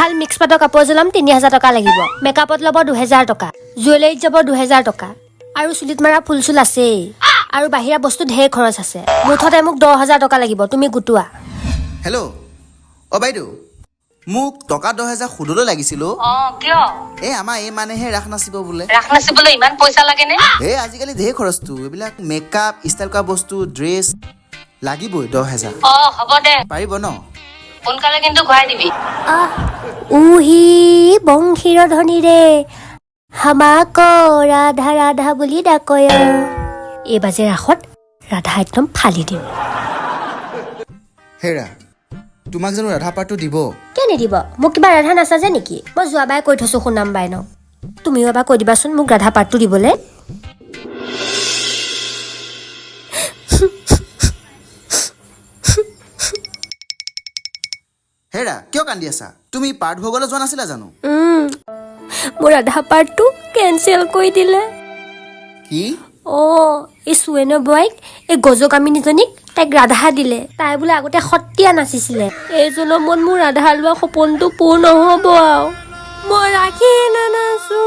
ভাল মিক্স পাটৰ কাপোৰ এযোৰ ল'ম, 3000 টকা লাগিব। মেকআপত ল'ব 2000 টকা, জুৱেলাৰীত যাব 2000 টকা, আৰু চুলিত মাৰা ফুল চুল আছেই, আৰু বাহিৰা বস্তু ঢেৰ খৰচ আছে। মুঠতে মোক 10,000 টকা লাগিব, তুমি গোটোৱা। হেল্ল', অ বাইদেউ, মোক টকা 10,000 সুদলৈ লাগিছিল অ। অ, কিয়? এই আমাৰ এই মানেহে ৰাস নাচিব বোলে। ৰাস নাচিবলৈ ইমান পইচা লাগেনে? এই আজিকালি ঢেৰ খৰচটো, এইবিলাক মেকআপ, ষ্টাইল কৰা বস্তু, ড্ৰেছ লাগিবই 10,000। অ, হ'ব দে। পাৰিব ন? সোনকালে কিন্তু ঘূৰাই দিবি। আহ, উহি বংশীৰ ধ্বনিৰে হামাক ৰাধা ৰাধা বুলি ডাকয়। এইবাৰ যে ৰাসত ৰাধা একদম ফালি দিম। হেৰা, তোমাক জানো ৰাধা পাৰ্টটো দিব? কিয় নিদিব? মোক কিবা ৰাধা নাচাজে নেকি? মই যোৱাবাৰ কৈ থৈছো সুনাম বাইনক। তুমিও এবাৰ কৈ দিবাচোন মোক ৰাধা পাৰ্টটো দিবলৈ। হেৰা, কিয় কান্দি আছা? তুমি পাৰ্ট ভোগলৈ যোৱা নাছিলা জানো? মোৰ ৰাধা পাৰ্টটো কেঞ্চেল কৰি দিলে। কি? অঁ, এই চুৱেনৰ বোৱাইক, এই গজকামিনীজনীক, তাইক ৰাধা দিলে। তাই বোলে আগতে সত্ৰীয়া নাচিছিলে। এই জনমত মোৰ ৰাধা লোৱা সপোনটো পূৰ নহ'ব আৰু মই ৰাখি নানাচো।